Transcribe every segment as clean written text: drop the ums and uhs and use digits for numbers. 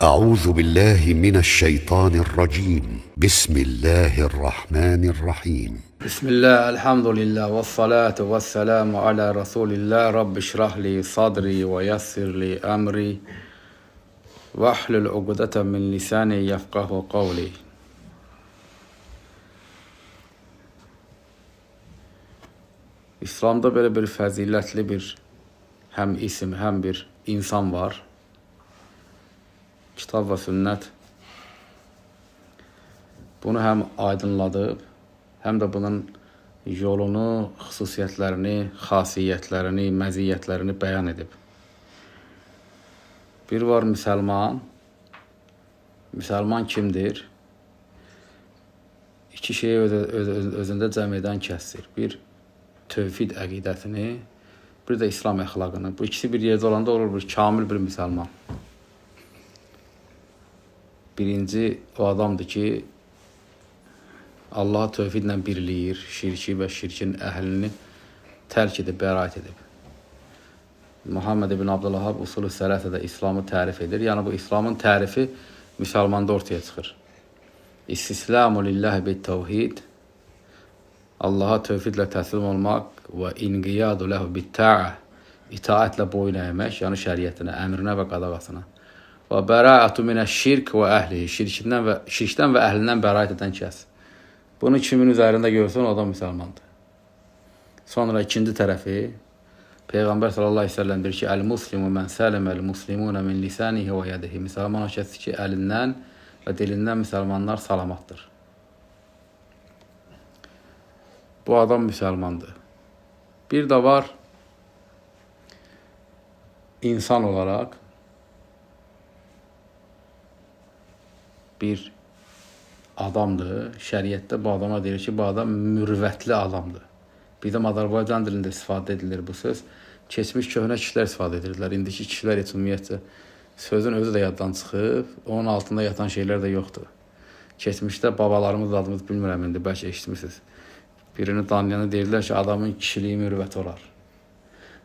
أعوذ بالله من الشيطان الرجيم. بسم الله الرحمن الرحيم. Bismillah, elhamdülillah, və salatu və selamu ala Rasulillah. Rabbi şrah li sadri və yassir li əmri və ahlul uqdatan min lisani yefqahu qavli. İslamda belə bir fəzilətli bir həm isim, həm bir insan var. Kitab və sünnət bunu həm aydınladıb, həm də bunun yolunu, xüsusiyyətlərini, xasiyyətlərini, məziyyətlərini bəyan edib. Bir var müsəlman. Müsəlman kimdir? İki şeyi özündə cəm edən kəsdir. Bir, tövhid əqidəsini, bir də İslam əxlaqını. Bu ikisi bir yerdə olanda olur bir kamil bir müsəlman. Birinci o adamdır ki, Allahı tövhidlə birləyir, şirki və şirkin əhlini tərk edib, bəraət edib. Muhammed ibn Abdülvahhab Usulü Sələsədə İslamı tərif edir. Yəni bu İslamın tərifi müsəlmanda ortaya çıxır. İstislamu lillahi bit-tevhid, Allaha tövhidlə təslim olmaq və inqiyadu lehu bit-ta'a, itaətlə boyun əymək, yəni şəriətinə, əmrinə və qadağasına. Və bəraətu minəş-şirk və əhlihi, şirkdən və əhlindən bəraət edən kəs. Bunu kimin üzərində görsən, o adam müsəlmandır. Sonra ikinci tərəfi, Peyğəmbər sallallahu əleyhi və səlləm deyir ki, əl-muslimu mən səliməl muslimuna min lisanihi və yedihi. Müsəlman o kəsdir ki, əlindən və dilindən müsəlmanlar salamatdır. Bu adam müsəlmandır. Bir də var insan olaraq bir adamdır. Şəriətdə bu adama deyir ki, bu adam mürvətli adamdır. Bizim Azərbaycan dilində istifadə edilir bu söz. Keçmiş köhnə kişilər istifadə edirdilər. İndiki kişilər heç ümumiyyətcə sözün özü də yaddan çıxıb, onun altında yatan şeylər də yoxdur. Keçmişdə babalarımız adımız bilmirəm indi, bəlkə eşitmişsiniz. Birini danlayanı deyirdilər ki, adamın kişiliyi mürvəti olar.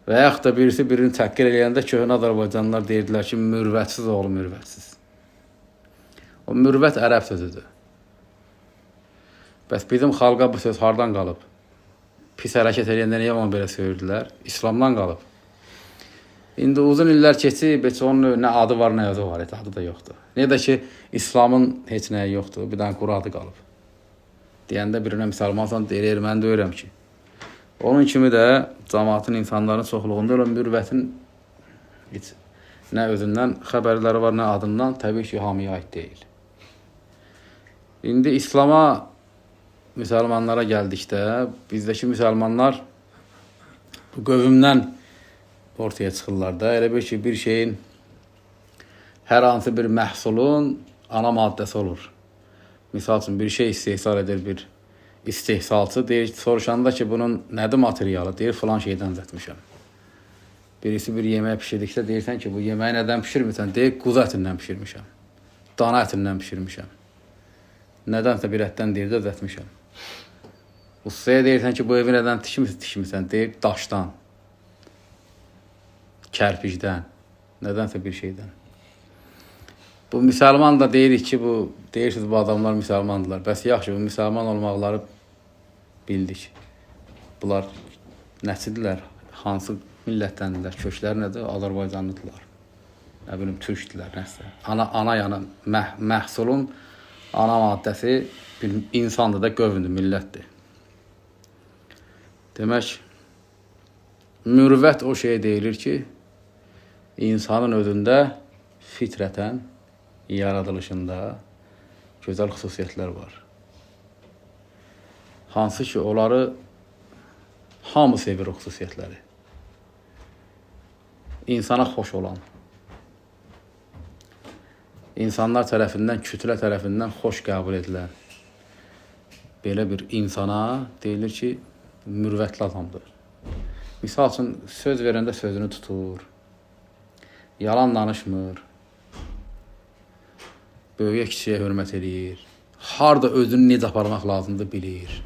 Və yaxud da birisi birini təhqir eləyəndə köhnə Azərbaycanlılar deyirdilər ki, mürvətsiz oğlu mürvətsiz. O mürvət ərəb sözüdür. Bəs bizim xalqa bu söz hardan qalıb? Pis hərəkət eləyəndə niyə onu belə söyürdülər? İslamdan qalıb. İndi uzun illər keçib, heç onun nə adı var, nə özü var, heç adı da yoxdur. Niyə də ki, İslamın heç nəyi yoxdur, bir dənə quru adı qalıb. Deyəndə birinə müsəlmansan, deyir, erməni deyirəm ki. Onun kimi də cəmaatın, insanların çoxluğunda elə mürvətin heç nə özündən xəbərləri var, nə adından, təbii ki, hamıya aid deyil. İndi İslama, müsəlmanlara gəldikdə, bizdəki müsəlmanlar bu qövmdən ortaya çıxırlar da. Elə bir ki, bir şeyin, hər hansı bir məhsulun ana maddəsi olur. Misal üçün, bir şey istehsal edir bir istehsalçı, deyir, soruşanda ki, bunun nədir materialı? Deyir, filan şeydən düzəltmişəm. Birisi bir yemək pişirdikdə deyirsən ki, bu yeməyi nədən pişirmirsən? Deyir, quzu ətindən pişirmişəm, dana ətindən pişirmişəm. Nədənsə bir ətdən deyir də düzəltmişəm. Ustaya deyirsən ki, bu evi nədən tikmisən? Deyir, daşdan, kərpicdən, nədənsə bir şeydən. Bu müsəlman da deyirik ki, bu deyirsiniz bu adamlar müsəlmandılar. Bəs yaxşı, bu müsəlman olmaqları bildik. Bunlar nəçidirlər? Hansı millətdəndirlər? Kökləri nədir? Azərbaycanlıdırlar. Nə bilim, türkdürlər, nəsə. Ana yəni məhsulun ana maddəsi bir insandır da, qövmdür, millətdir. Demək, mürvət o şeyə deyilir ki, insanın özündə fitrətən, yaradılışında gözəl xüsusiyyətlər var. Hansı ki, onları hamı sevir o xüsusiyyətləri. İnsana xoş olan, insanlar tərəfindən, kütlə tərəfindən xoş qəbul edilən belə bir insana deyilir ki, mürvətli adamdır. Misal üçün, söz verəndə sözünü tutur, yalan danışmır, böyüyə kiçiyə hörmət eləyir, harda özünü necə aparmaq lazımdır bilir.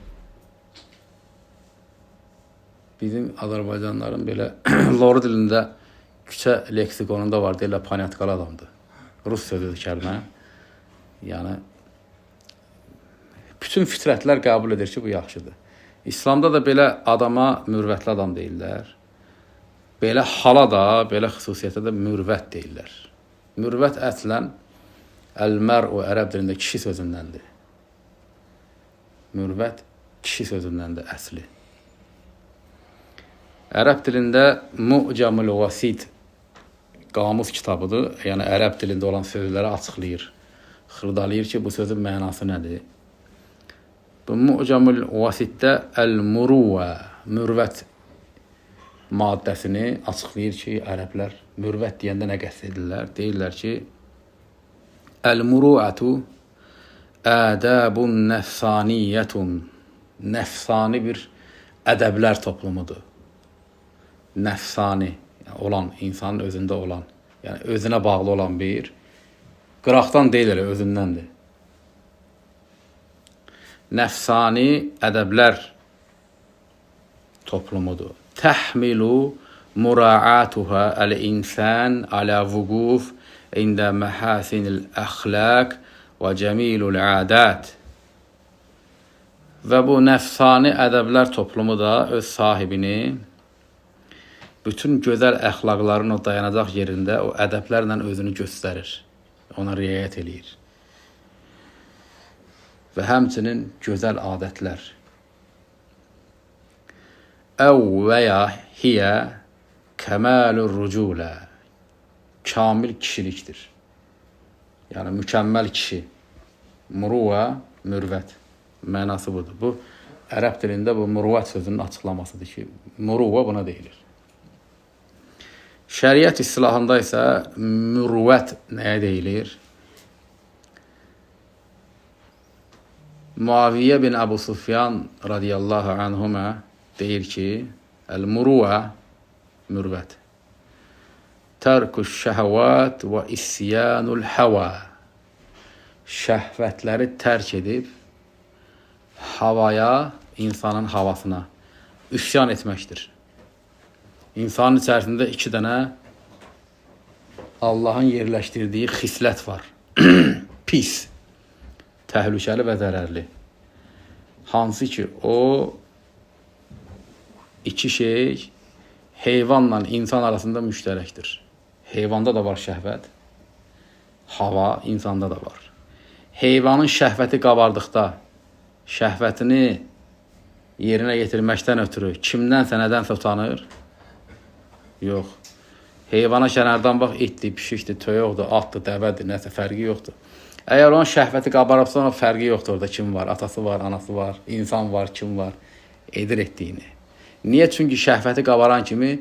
Bizim Azərbaycanların belə loru dilində küçə leksikonunda var, deyirlər, panyatqalı adamdır. Rus sözüdür kəlmə. Yəni, bütün fitrətlər qəbul edir ki, bu yaxşıdır. İslamda da belə adama mürvətli adam deyirlər. Belə hala da, belə xüsusiyyətə də mürvət deyirlər. Mürvət əslən əl-mər'u ərəb dilində kişi sözündəndir. Mürvət kişi sözündəndir əsli. Ərəb dilində Mu'camul Vasit qamus kitabıdır. Yəni ərəb dilində olan sözləri açıqlayır. Xırdalayır ki, bu sözün mənası nədir? Bu Mu'camul Vasitdə əl-muruvə, mürvət maddəsini açıqlayır ki, ərəblər mürvət deyəndə nə qəsd edirlər? Deyirlər ki, əl-muru'atu ədəbun nəfsaniyyətun, nəfsani bir ədəblər toplumudur. Nəfsani yəni olan, insanın özündə olan, yəni özünə bağlı olan bir, qıraqdan deyil elə, özündəndir. Nəfsani ədəblər toplumudur. Təhmilu muraatuha əl-insan alə vüquf ində məhasinil əxlaq və cəmilul adət. Və bu nəfsani ədəblər toplumu da öz sahibini bütün gözəl əxlaqların o dayanacaq yerində o ədəblərlə özünü göstərir. Ona riayət eləyir. Və həmçinin gözəl adətlər. Əv və ya hiyə kəmalur rüculə. Kamil kişilikdir. Yəni mükəmməl kişi. Muruvə, mürvət. Mənası budur. Bu, ərəb dilində bu muruvət sözünün açıqlamasıdır ki, muruvə buna deyilir. Şəriət istilahında isə mürvət nəyə deyilir? Muaviyə bin Əbu Sufyan radiyallahu anhuma deyir ki, əl-muruvə, mürvət, tərkuş şəhəvat və isyanul həva, şəhvətləri tərk edib havaya, insanın havasına üsyan etməkdir. İnsanın içərisində iki dənə Allahın yerləşdirdiyi xislət var. Pis, təhlükəli və zərərli. Hansı ki, o iki şey heyvanla insan arasında müştərəkdir. Heyvanda da var şəhvət, hava insanda da var. Heyvanın şəhvəti qabardıqda, şəhvətini yerinə yetirməkdən ötürü kimdənsə, nədənsə utanır? Yox. Heyvana kənardan bax, itdir, pişikdir, toyuqdur, atdır, dəvədir, nəsə fərqi yoxdur. Əgər onun şəhvəti qabarıbsa, ona fərqi yoxdur orada kim var, atası var, anası var, insan var, kim var, edir etdiyini. Niyə? Çünki şəhvəti qabaran kimi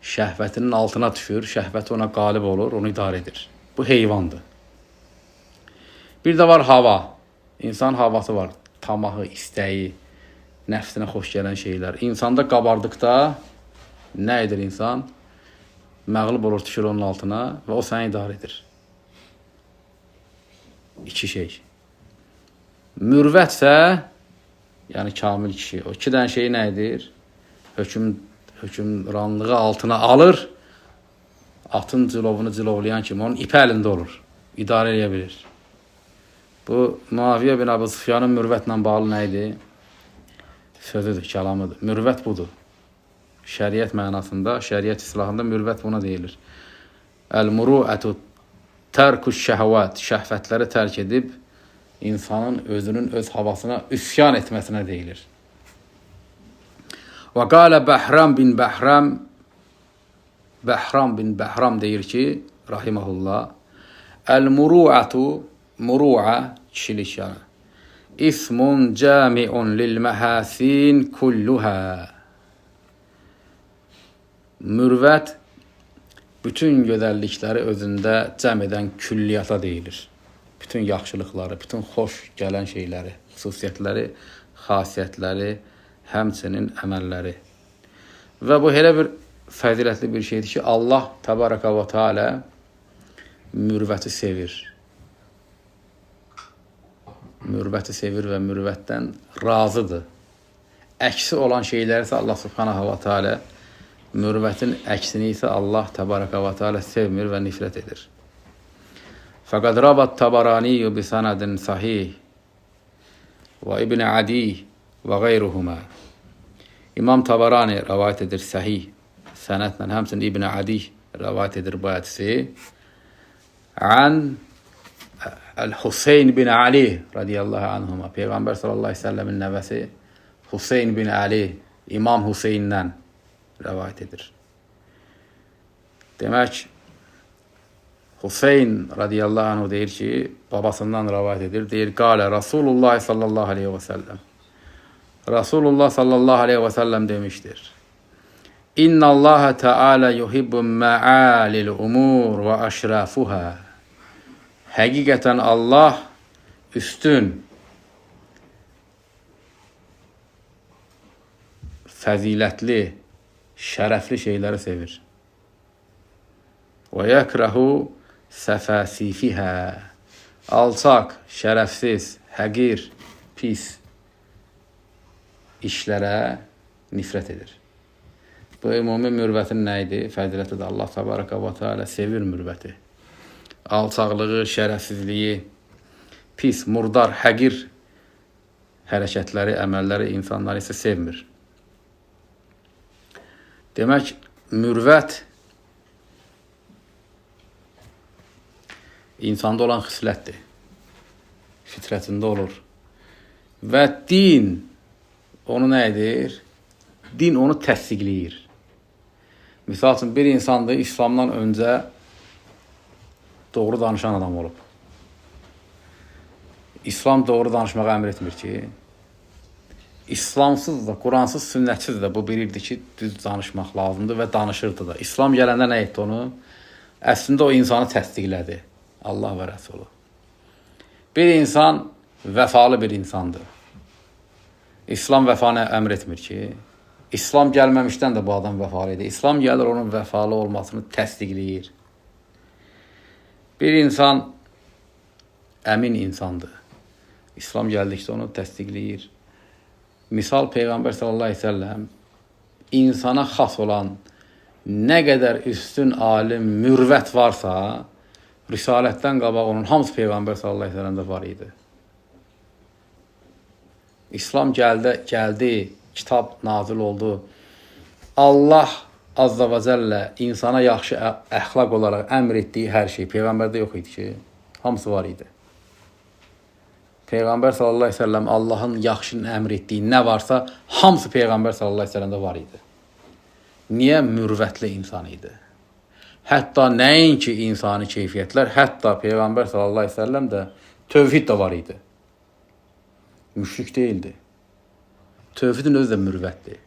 şəhvətinin altına düşür, şəhvəti ona qalib olur, onu idarə edir. Bu heyvandır. Bir də var hava. İnsanın havası var, tamahı, istəyi, nəfsinə xoş gələn şeylər. İnsanda qabardıqda nə edir insan? Məğlub olur, düşür onun altına və o səni idarə edir. İki şey. Mürvətsə, yəni kamil kişi, o iki dənə şeyi nə edir? Hökmranlığı altına alır, atın cilovunu cilovlayan kimi onun ipi əlində olur, idarə edə bilir. Bu, Muaviyə bin Əbu Sufyanın mürvətlə bağlı nə idi? Sözüdür, kəlamıdır. Mürvət budur. Şəriət mənasında, şəriət istilahında mürvət buna deyilir. Əl-muru'atu tərkuş şəhəvat, şəhvətləri tərk edib insanın özünün öz havasına üsyan etməsinə deyilir. Və qalə Bəhram bin Bəhram, Bəhram bin Bəhram deyir ki, rahiməhullah, əl-muru'atu, muru'a, kişilik yəni, ismun cami'un lil məhasin kulluha. Mürvət bütün gözəllikləri özündə cəm edən külliyyata deyilir. Bütün yaxşılıqları, bütün xoş gələn şeyləri, xüsusiyyətləri, xasiyyətləri, həmçinin əməlləri. Və bu elə bir fəzilətli bir şeydir ki, Allah təbaraka və teala mürvəti sevir. Mürvəti sevir və mürvətdən razıdır. Əksi olan şeyləri isə Allah subhanahu və teala, mürvətin əksini isə Allah təbaraka və teala sevmir və nifrət edir. Fəqad ravat Tabarani bi sanadin sahih və İbn Adi və qeyruhuma. İmam Tabarani rəvayət edir səhih sənədlə, həmçinin İbn Adi rəvayət edir bu hədisi. An Əl-Hüseyn bin Ali radiyallahu anhuma. Peyğəmbər sallallahu əleyhi və səlləmin nəvəsi Hüseyn bin Ali, İmam Hüseyndən rəvayət edir. Demək, Hüseyn radiyallahu anhu deyir ki, babasından rəvayət edir. Deyir, qalə Rasulullah sallallahu aleyhi və səlləm. Rasulullah sallallahu aleyhi və səlləm demişdir. İnna Allah Teala yuhibbu ma'alil umur və əşrafuha. Həqiqətən Allah üstün, fəzilətli, şərəfli şeyləri sevir. Və yəkrahu səfəsifihə. Alçaq, şərəfsiz, həqir, pis işlərə nifrət edir. Bu ümumi mürvətin nə idi? Fəzilətidir. Allah təbaraka və teala sevir mürvəti. Alçaqlığı, şərəfsizliyi, pis, murdar, həqir hərəkətləri, əməlləri insanları isə sevmir. Demək, mürvət insanda olan xislətdir. Fitrətində olur. Və din onu nə edir? Din onu təsdiqləyir. Misal üçün, bir insandır, İslamdan öncə doğru danışan adam olub. İslam doğru danışmağa əmr etmir ki, İslamsız da, Quransız, sünnətsiz də bu bilirdi ki, düz danışmaq lazımdır və danışırdı da. İslam gələndə nə etdi onu? Əslində o insanı təsdiqlədi. Allah və Rəsulu. Bir insan vəfalı bir insandır. İslam vəfanı əmr etmir ki, İslam gəlməmişdən də bu adam vəfalı idi. İslam gəlir, onun vəfalı olmasını təsdiqləyir. Bir insan əmin insandır. İslam gəldikdə onu təsdiqləyir. Misal, Peyğəmbər sallallahu əleyhi və səlləm insana xas olan nə qədər üstün alim, mürvət varsa, risalətdən qabaq onun hamısı Peyğəmbər sallallahu əleyhi və səlləmdə var idi. İslam gəldi, kitab nazil oldu. Allah azza və cəllə insana yaxşı əxlaq olaraq əmr etdiyi hər şey Peyğəmbərdə yox idi ki, hamısı var idi. Peyğəmbər sallallahu əleyhi və səlləm Allahın yaxşı əmr etdiyi nə varsa, hamısı Peyğəmbər sallallahu əleyhi və səlləmdə var idi. Niyə? Mürvətli insan idi. Hətta nəinki insani keyfiyyətlər, hətta Peyğəmbər sallallahu əleyhi və səlləm də tövhid də var idi. Müşrik deyildi. Tövhidin özü də mürvətdir.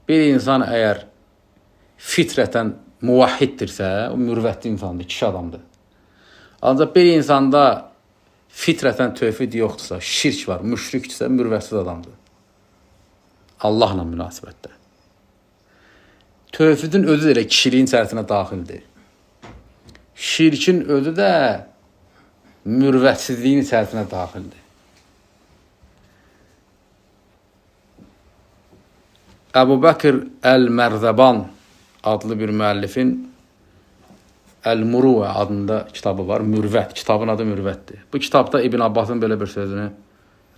Bir insan əgər fitrətən muvahhiddirsə, o mürvətli insandır, kişi adamdır. Ancaq bir insanda fitrətən tövhid yoxdursa, şirk var, müşrikdirsə, mürvətsiz adamdır. Allahla münasibətdə. Tövhidin özü də elə kişiliyin içərisinə daxildir. Şirkin özü də mürvətsizliyin içərisinə daxildir. Əbu Bəkir Əl-Mərzəban adlı bir müəllifin Əl-Muruvə adında kitabı var. Mürvət. Kitabın adı Mürvətdir. Bu kitabda İbn Abbasın belə bir sözünü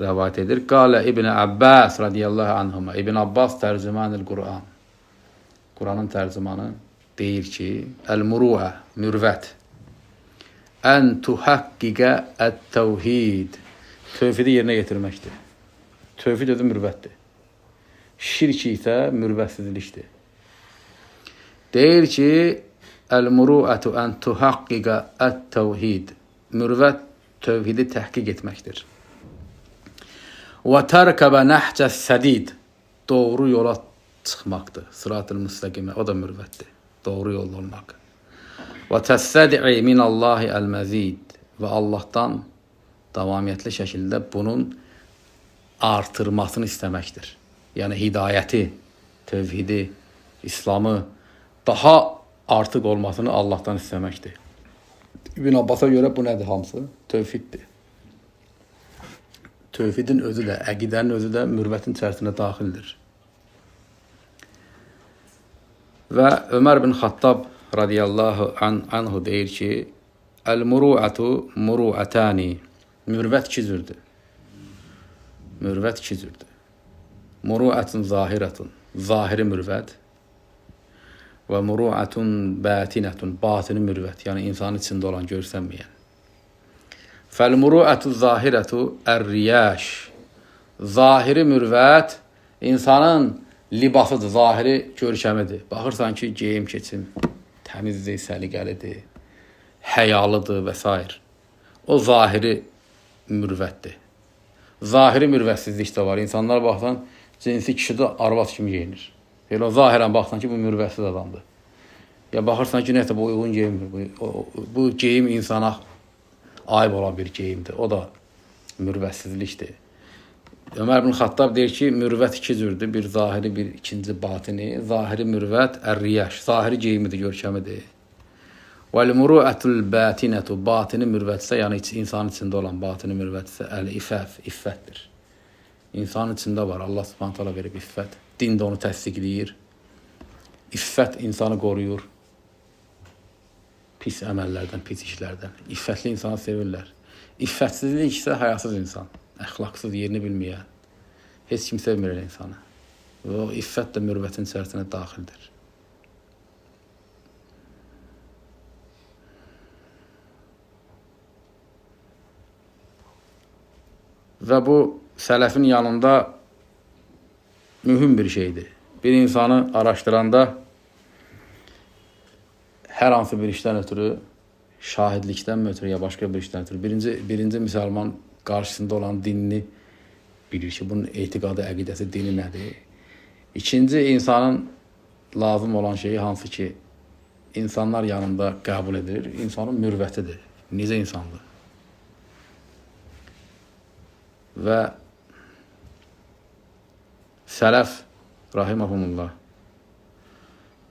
rəvayət edir. Qalə İbn Abbas radiyallahu anhuma. İbn Abbas tərcümanil Quran. Quranın tərcümanı deyir ki, Əl-Muruvə, mürvət. Ən tuhəqqiqə ət-təvhid. Tövhidi yerinə yetirməkdir. Tövhid özü mürvətdir. Şirk isə mürvətsizlikdir. Deyir ki, Əl-muruətu ən tuhəqqiqə ət-təvhid. Mürvət tövhidi təhqiq etməkdir. Və tərkəbə nəhcə sədid. Doğru yola çıxmaqdır. Sırat-ı müstəqimə. O da mürvətdir. Doğru yolda olmaq. Və təssəd'i minallahi əl-məzid. Və Allahdan davamiyyətli şəkildə bunun artırmasını istəməkdir. Yəni hidayəti, tövhidi, İslamı daha artıq olmasını Allahdan istəməkdir. İbn Abbasa görə bu nədir hamısı? Tövhiddir. Tövhidin özü də, əqidənin özü də mürvətin içərisinə daxildir. Və Ömər bin Xattab radiyallahu anhu deyir ki, Əl-muru'atu muru'atani. Mürvət iki cürdür. Mürvət iki cürdür. Muru'atun zahiratun. Zahiri mürvət. Və muru'atun batinatun. Batini mürvət. Yəni insanın içində olan, görsənməyən. Fəl-muru'atu zahiratu ər-riyaş. Zahiri mürvət insanın libasıdır, zahiri görkəmidir. Baxırsan ki, geyim keçim təmizdir, səliqəlidir, həyalıdır və s. O zahiri mürvətdir. Zahiri mürvətsizlik də var. İnsanlar baxsan, cinsi kişi də arvad kimi geyinir. Elə zahirən baxsan ki, bu mürvətsiz adamdır. Ya baxırsan ki, nəsə bu uyğun geyinmir. Bu geyim insana ayıb olan bir geyimdir. O da mürvətsizlikdir. Ömər ibn Xattab deyir ki, mürvət iki cürdür. Bir zahiri, bir ikinci batini. Zahiri mürvət ər-riyaş. Zahiri geyimidir, görkəmidir. Vəl-muru'atul batinatu. Batini mürvət isə, yəni insanın içində olan batini mürvət isə əl-ifəf, iffətdir. İnsanın içində var. Allah Subhanahu taala verib iffət. Din də onu təsdiqləyir. İffət insanı qoruyur. Pis əməllərdən, pis işlərdən. İffətli insanı sevirlər. İffətsizlik isə hayasız insan. Əxlaqsız, yerini bilməyən. Heç kim sevmir elə insanı. Və o iffət də mürvətin içərisinə daxildir. Və bu sələfin yanında mühüm bir şeydir. Bir insanı araşdıranda hər hansı bir işdən ötürü, şahidlikdən ötürü ya başqa bir işdən ötürü, birinci müsəlman qarşısında olan dinini bilir ki, bunun etiqadı, əqidəsi, dini nədir? İkinci, insanın lazım olan şeyi hansı ki, insanlar yanında qəbul edilir, insanın mürvətidir. Necə insandır? Və sələf, rahiməhumullah,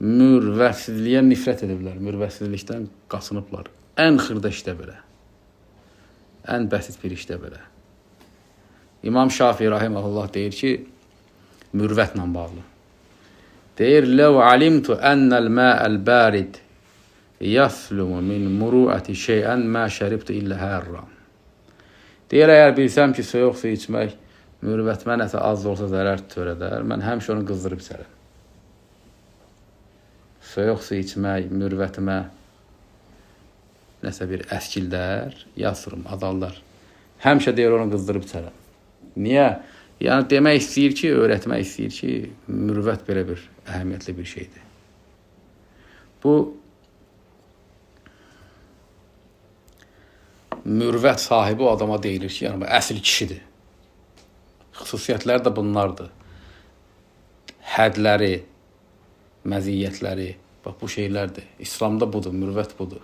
mürvətsizliyə nifrət ediblər, mürvətsizlikdən qaçınıblar. Ən xırda işdə belə, ən bəsit bir işdə belə. İmam Şafii rahiməhullah deyir ki, mürvətlə bağlı. Deyir, Ləv alimtu ennəl məəl bərid yaslumu min muruəti şeyən mə şəribtu illə hərram. Deyir, əgər bilsəm ki, soyuq su içmək mürvətimə nəsə az da olsa zərər törədər, mən həmişə onu qızdırıb içərəm. Soyuq su içmək mürvətimə nəsə bir əskildər, yasırım, azaldar. Həmişə deyir, onu qızdırıb içərəm. Niyə? Yəni, demək istəyir ki, öyrətmək istəyir ki, mürvət belə bir əhəmiyyətli bir şeydir. Bu, mürvət sahibi o adama deyilir ki, yəni bu əsl kişidir. Xüsusiyyətləri də bunlardır. Hədləri, məziyyətləri, bax bu şeylərdir. İslamda budur, mürvət budur.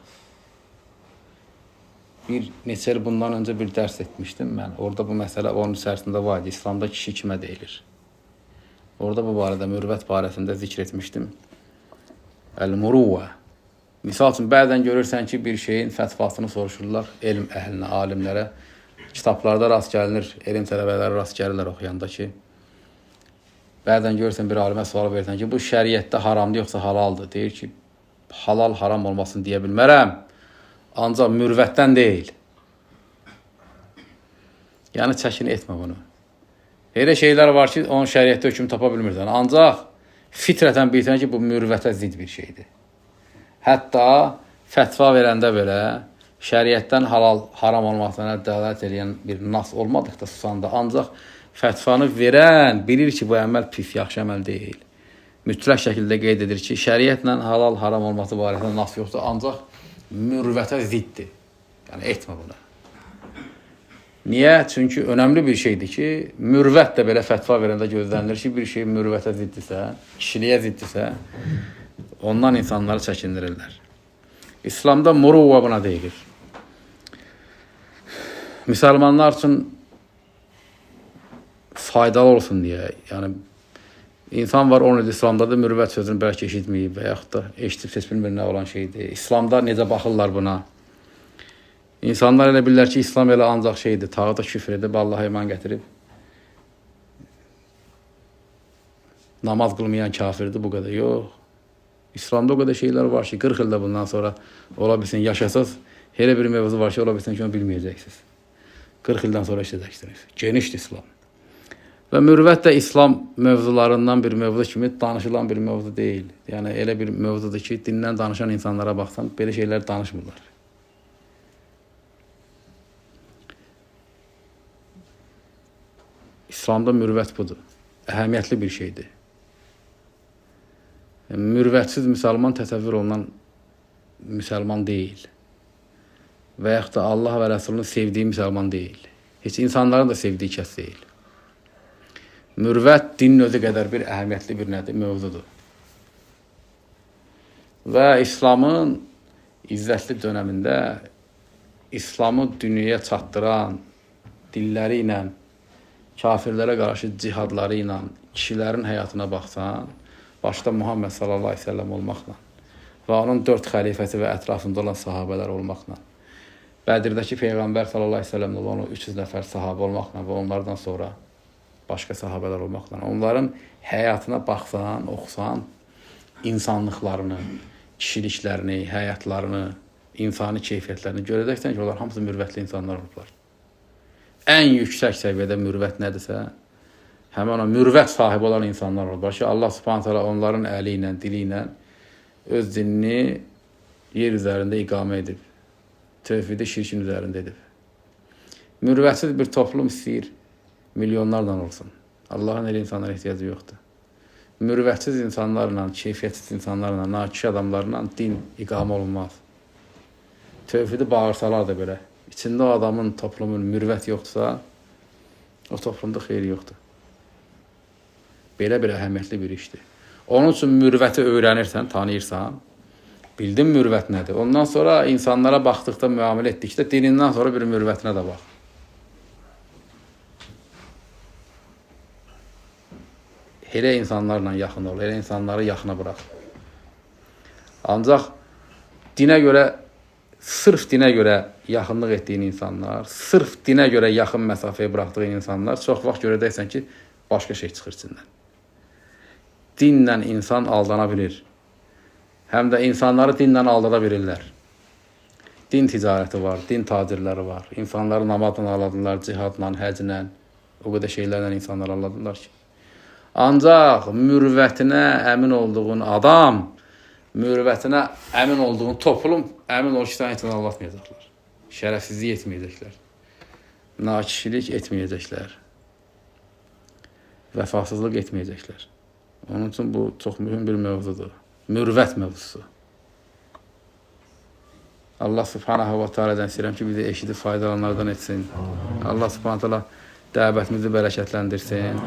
Bir neçə il bundan öncə bir dərs etmişdim mən. Orada bu məsələ onun içərisində var idi. İslamda kişi kimə deyilir? Orada bu barədə, mürvət barəsində zikr etmişdim. Əl-muruvə. Misal üçün, bəzən görürsən ki, bir şeyin fətvasını soruşurlar elm əhlinə, alimlərə. Kitablarda rast gəlinir, elm tələbələri rast gəlirlər oxuyanda ki, bəzən görürsən bir alimə sual verirsən ki, bu şəriətdə haramdır yoxsa halaldır? Deyir ki, halal haram olmasını deyə bilmərəm. Ancaq mürvətdən deyil. Yəni, çəkin etmə bunu. Elə şeylər var ki, onun şəriətdə hökm tapa bilmirsən. Ancaq fitrətən bilirsən ki, bu mürvətə zidd bir şeydir. Hətta fətva verəndə belə şəriətdən halal, haram olmasına dəlalət eləyən bir nas olmadıqda susanda, ancaq fətvanı verən bilir ki, bu əməl pis, yaxşı əməl deyil. Mütləq şəkildə qeyd edir ki, şəriətlə halal, haram olması barəsində nas yoxdur, ancaq mürvətə ziddir. Yəni, etmə bunu. Niyə? Çünki önəmli bir şeydir ki, mürvət də belə fətva verəndə gözlənilir ki, bir şey mürvətə ziddirsə, kişiliyə ziddirsə, ondan insanları çəkindirirlər. İslamda muruvva buna deyilir. Müsəlmanlar üçün faydalı olsun deyə, yəni insan var 10 il İslamda da mürvət sözünü bəlkə eşitməyib və yaxud da eşitib heç bilmir nə olan şeydir. İslamda necə baxırlar buna? İnsanlar elə bilirlər ki, İslam elə ancaq şeydir, tağıda küfr edib, Allaha iman gətirib. Namaz qılmayan kafirdir, bu qədər. Yox. İslamda o qədər şeylər var ki, 40 ildə bundan sonra ola bilsin yaşasız, Elə bir mövzu var ki, ola bilsin ki, onu bilməyəcəksiniz. 40 ildən sonra eşidəcəksiniz. Genişdir İslam. Və mürvət də İslam mövzularından bir mövzu kimi danışılan bir mövzu deyil. Yəni elə bir mövzudur ki, dindən danışan insanlara baxsan, belə şeylər danışmırlar. İslamda mürvət budur. Əhəmiyyətli bir şeydir. Yəni, mürvətsiz müsəlman təsəvvür olunan müsəlman deyil. Və yaxud da Allah və Rəsulunu sevdiyi müsəlman deyil. Heç insanların da sevdiyi kəs deyil. Mürvət dinin özü qədər bir əhəmiyyətli bir nədir? Mövzudur. Və İslamın izzətli dönəmində İslamı dünyaya çatdıran dilləri ilə, kafirlərə qarşı cihadları ilə, kişilərin həyatına baxsan, başda Muhammed sallallahu əleyhi və səlləm olmaqla və onun 4 xəlifəsi və ətrafında olan sahabələr olmaqla, Bədirdəki Peyğəmbər sallallahu əleyhi və səlləmlə olan o 300 nəfər sahabə olmaqla və onlardan sonra başqa sahabələr olmaqla, onların həyatına baxsan, oxusan, insanlıqlarını, kişiliklərini, həyatlarını, insani keyfiyyətlərini görəcəksən ki, onlar hamısı mürvətli insanlar olublar. Ən yüksək səviyyədə mürvət nədirsə, həmin o mürvət sahibi olan insanlar olublar ki, Allah Subhanahu taala onların əli ilə, dili ilə öz dinini yer üzərində iqamə edib. Tövhidi şirkin üzərində edib. Mürvətsiz bir toplum istəyir, milyonlarla olsun. Allahın elə insanlara ehtiyacı yoxdur. Mürvətsiz insanlarla, keyfiyyətsiz insanlarla, nakişi adamlarla din iqamə olunmaz. Tövhidi bağırsalar da belə, içində o adamın, toplumun mürvət yoxdursa, o toplumda xeyir yoxdur. Belə bir əhəmiyyətli bir işdir. Onun üçün mürvəti öyrənirsən, tanıyırsan, bildin mürvət nədir. Ondan sonra insanlara baxdıqda, müamilə etdikdə dinindən sonra bir mürvətinə də bax. Elə insanlarla yaxın ol, elə insanları yaxına bıraq. Ancaq dinə görə, sırf dinə görə yaxınlıq etdiyin insanlar, sırf dinə görə yaxın məsafəyə buraxdığın insanlar çox vaxt görəcəksən ki, başqa şey çıxır içindən. Dinlə insan aldana bilir. Həm də insanları dinlə aldada bilirlər. Din ticarəti var, din tacirləri var. İnsanları namazla aldadırlar, cihadla, həclə, o qədər şeylərlə insanları aldadırlar ki. Ancaq mürvətinə əmin olduğun adam, mürvətinə əmin olduğun toplum, əmin ol ki, səni heç aldatmayacaqlar. Şərəfsizlik etməyəcəklər. Nakişilik etməyəcəklər. Vəfasızlıq etməyəcəklər. Onun üçün bu çox mühüm bir mövzudur. Mürvət mövzusu. Allah Subhanahu və Teala'dan istəyirəm ki, bizi eşidib faydalananlardan etsin. Allah Subhanahu Teala dəvətimizi bərəkətləndirsin.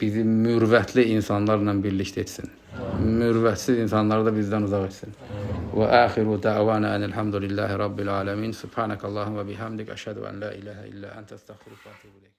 Bizi mürvətli insanlarla birlikdə etsin. Mürvətsiz insanları da bizdən uzaq etsin. Və axiru da'vana enelhamdülillahi rabbil alamin. Subhanakallahumma bihamdik. Əşhədu en la ilahe illa ente estəğfiruke və etûbü ileyk.